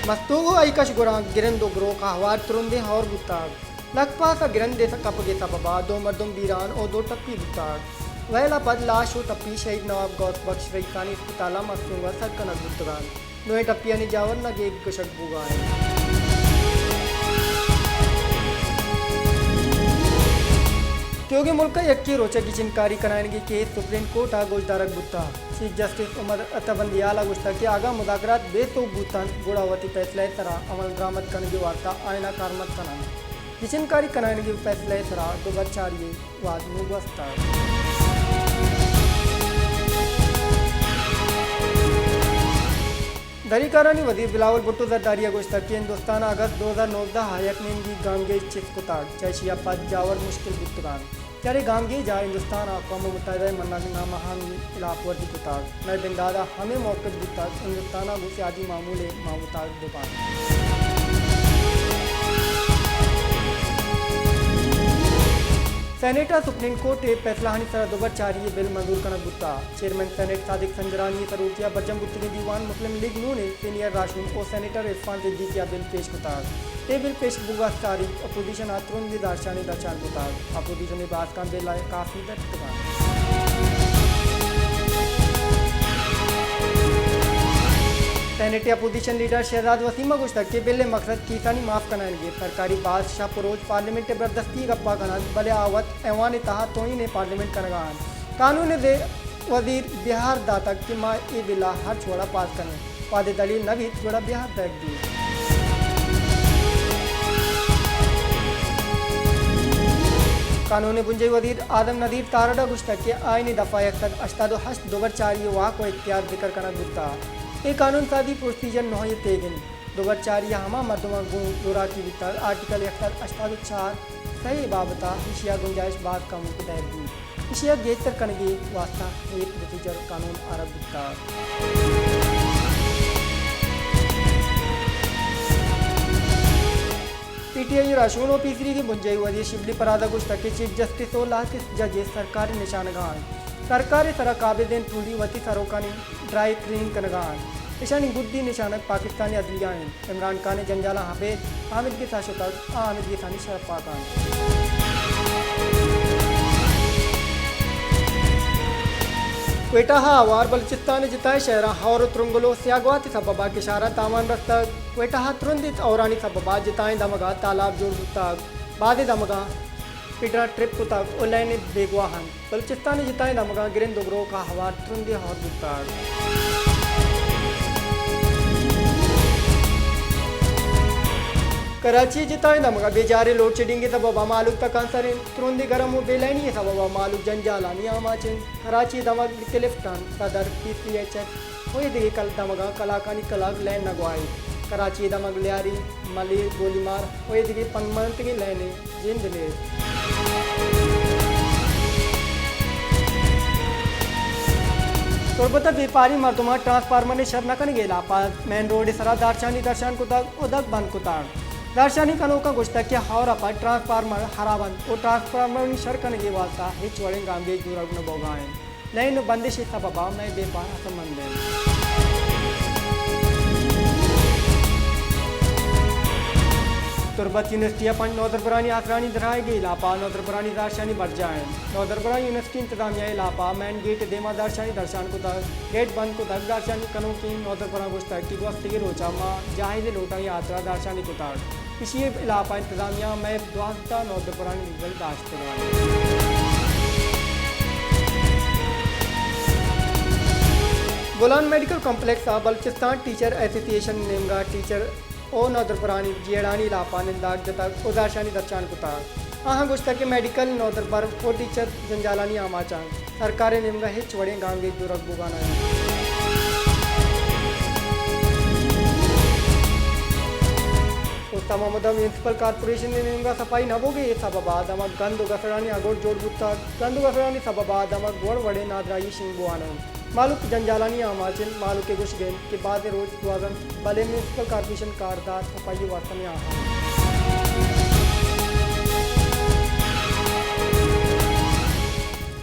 مستونگ ءُ آئی کش گوراں گرند ءُ گروک ءَ ہوار ترندیں ہور بوتگ۔ لکپاس ءَ گرندے کپگ ءِ سبب ءَ دو مردم بیران ءُ دو ٹپی بوتگ۔ ویل ءَ پد لاش ءُ ٹپی شہید نواب غوث بخش رئیسانی اسپتال ءَ مستونگ ءَ سر کنگ بوتگ انت۔ دوئیں ٹپیانی جاور نہ گیگ کشگ بوگ ءَ انت۔ تیوگیں ملک ءَ یکیں روچ ءَ گچین کاری کنائینگی کیس سپریم کورٹ ءَ گوشدارگ بوتگ۔ چیف جسٹس عمر عطا بندیال ءَ گوشتگ کہ اگاں مذاکرات بے سوب بوت انت، گڑا وتی پیسلہ ءِ سرا عمل درآمد کنگ ءِ واستہ آئین ءَ کارمرز کن انت۔ گچین کاری کنائینگی فیصلہ ءِ سرا دوبر چاری ءِ وہد نوں گوستگ۔ دری کارانی وزیر بلاول بھٹو زرداری ءَ گوشتگ کہ ہندوستان ءَ اگست دو ہزار نوزدہ ءَ یک نیمگی گامگیج چست کتگ، چہ ایشی ءَ پد جاور مشکل بوتگ انت۔ چرے گامگیج ءَ ہندوستان ءَ اقوام متحدہ ءِ منگ نامہانی ہلاپ ورزی کتگ۔ مئے بندات ءَ ہمے موقف بوتگ، ہندوستان ءَ گوں سیادی معمول ءِ ماہوتاگ بہ بنت۔ سینیٹ ءَ سپریم کورٹ ءِ پیسلہانی سرا دوبر چاری ءِ بل منظور کنگ بوتگ۔ چیئرمین سینیٹ صادق سنجرانی ءِ سروکی ءَ برجم بوتگیں دیوان مسلم لیگ نون ءِ سینئر راہشون ءُ سینیٹر عرفان صدیقی ءَ بل پیش کتگ۔ اے بل پیش بوگ ءَ ساری اپوزیشن ءَ ترندیں داشانی درشان کتگ۔ اپوزیشن ءِ باسکاں بل ءَ کافی درتگ انت۔ سینیٹ ءِ اپوزیشن لیڈر شہزاد وسیم ءَ گوشتگ کہ بل ءِ مقصد کیسانی معاف کنائینگ انت۔ سرکاری باز شپ ءُ روچ پارلیمنٹ ءِ بردستی ءِ گپ ءَ کن انت، بلے آ وت ایوان ءِ تہا توہین ءِ پارلیمنٹ کنگ ءَ انت۔ قانون ءِ وزیر بہار داتگ کہ ما اے بل ءَ ہرچ وڑ ءَ پاس کنیں، وہدے دلیل نہ بیت گڑا بہار دئیگ بیت۔ قانون ءِ بنجاہی وزیر اعظم نذیر تارڑ ءَ گوشتگ کہ آئین ءِ دفعہ یک سد ہشتاد ءُ ہشت دوبر چاری ءِ واک ءُ اختیار ذکر کنگ بوتگ۔ اے قانون سازی پروسیجر نوحی تیگ انت۔ دوبر چاری ءَ ہما مردماں گوں زوراکی بیتگ، آرٹیکل یک سد ہشتاد ءُ چار سئے ءِ بابت ءَ ایشی ءَ گنجائش باز کموک دئیگ بیت۔ ایشی ءَ گہتر کنگ ءِ واستہ اے پروسیجر قانون آرگ بوتگ۔ پی ٹی آئی ءِ راہشون ءُ پیسریگیں بنجاہی وزیر شبلی فراز ءَ گوشتگ کہ چیف جسٹس ءُ لہتیں جج سرکار ءِ نشانگ ءَ انت۔ سرکار ءِ سرا قابضیں ٹولی وتی سروکانی ڈرائی کلین کنگ ءَ انت۔ ایشانی گڈی نشانگ پاکستانی عدلیہ انت۔ عمران خان ءِ جنجالاں ابید آمیدگس ءَ شتگ، آ آمیدگسانی شرپاک انت۔ کوئٹہ ءَ ہوار بلوچستان ءِ جتائیں شہراں ہور ءُ ترنگل ءُ سیاہ گوات ءِ سبب ءَ کشاراں تاوان رستگ۔ کوئٹہ ءَ ترندیں ہورانی سبب ءَ جتائیں دمگاں تالاب جوڑ بوتگ۔ بازیں دمگاں فیڈراں ٹرپ کتگ ءُ لین بیگواہ انت۔ بلوچستان ءِ جتائیں دمگاں گرند ءُ گروک ءَ ہوار ترندیں ہور بوتگ۔ کراچی ءِ جتائیں دمگاں بے جاریں لوڈ شیڈنگ ءِ سبب ءَ مہلوک تکانسر انت۔ ترندیں گرم ءُ بے لینی ءِ سبب ءَ مہلوک جنجالانی آماچ انت۔ کراچی ءِ دمگ کلفٹن، صدر، پی سی ایچ ایس ءُ اے دگہ کل دمگاں کلاکانی کلاک لین نہ گواہیت۔ کراچی ءِ دمگ لیاری، ملیر، گولی مار ءُ اے دگہ پنگ منتگیں لین ءِ جند نیست۔ تربت ءَ بیپاری مردماں ٹرانسفارمر ءِ شر نہ کنگ ءِ ہلاپ ءَ مین روڈ ءِ سرا دارشانی درشان کتگ ءُ دگ بند کتگ۔ درشانی کنوکاں گوشتگ کہ ہور ءَ پد ٹرانسفارمر ہراب انت ءُ ٹرانسفارمرانی شر کنگ ءِ واستہ ہچ وڑیں گامگیج زورگ نہ بوگ ءَ انت۔ لین ءِ بندش ءِ سبب ءَ مئے بیپار اثرمند انت۔ تربت یونیورسٹی ءَ پنچ نودربرانی آسرانی درآیگ ءِ ہلاپ ءَ نودربرانی زہرشانی برجاہ انت۔ نودربراں یونیورسٹی انتظامیہ ءِ ہلاپ ءَ مین گیٹ ءِ دیما زہرشانی درشان کتگ، گیٹ بند کتگ۔ زہرشانی کنوکیں نودربراں گوشتگ کہ گوستگیں روچ ءَ ما جاہز ءِ لوٹانی ہاترا زہرشانی کتگ۔ ایشی ءِ ہلاپ ءَ انتظامیہ ءَ مئے دوازدہ نودربرانی ریزلٹ داشتگ انت۔ بولان میڈیکل کمپلیکس ءَ بلوچستان ٹیچر ایسوسی ایشن ءِ نیمگ ءَ ٹیچر ءُ نودربرانی جیڑھانی ہلاپ ءَ ننداگ جتگ ءُ زہرشانی درشان کتگ۔ آہاں گوشتگ کہ میڈیکل نودربر ءُ ٹیچر جنجالانی آماچ انت، سرکار ءِ نیمگ ءَ ہچ وڑیں گامگیج زورگ بوگ ءَ نہ انت۔ استان محمد ءَ میونسپل کارپوریشن ءِ نیمگ ءَ صفائی نہ بوگ ءِ سبب ءَ دمگ گند ءُ گسڑانی اگوٹ جوڑ بوتگ۔ گند ءُ گسڑانی سبب ءَ دمگ وڑ وڑیں نادراہی شنگ بوان انت۔ مہلوک جنجالانی آماچ انت۔ مہلوک ءِ گوشگ انت کہ بازیں روچ گوازنت، بلے میونسپل کارپوریشن کاردار صفائی ءِ واستہ نیاہاں انت۔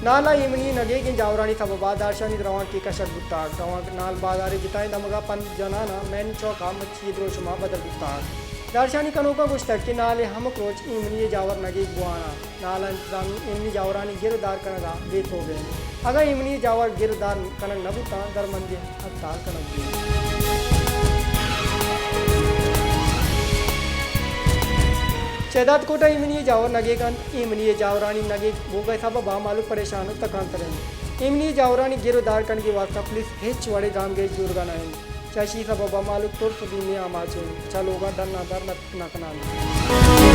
نال ءَ ایمنی نگیگیں جاورانی سبب ءَ دارشانی دروانکے کشگ بوتگ۔ دروانک نال بازار ءِ جتائیں دمگ ءَ پنت جنان ءَ مین چوک ءَ مچی ءِ دروشم ءَ بدل بوتگ۔ دارشانی کنوکاں گوشتگ کہ نال ءِ ہمک روچ ایمنی ءِ جاور نگیگ بوان انت۔ نال ءِ انتظامیہ ایمنی جاورانی گر ءُ دار کنگ ءَ بے سوب انت۔ اگاں ایمنی ءِ جاور گر ءُ دار کنگ نہ بوتاں، درمندیں ہڑتال کنگ بیت۔ شہداد کوٹ ءَ ایمنی ءِ جاور نگیگ انت۔ ایمنی ءِ جاورانی نگیگ بوگ ءِ سبب ءَ مہلوک پریشان ءُ تکانسر انت۔ ایمنی ءِ جاورانی گر ءُ دار کنگ ءِ واستہ پولیس ہچ وڑیں گامگیج زورگ ءَ نہ انت۔ چہ اشی سبب ءَ مہلوک ترس ءُ بیمے ءَ آماچ انت، چہ لوگاں ڈن ءَ در نہ، نہ کنان۔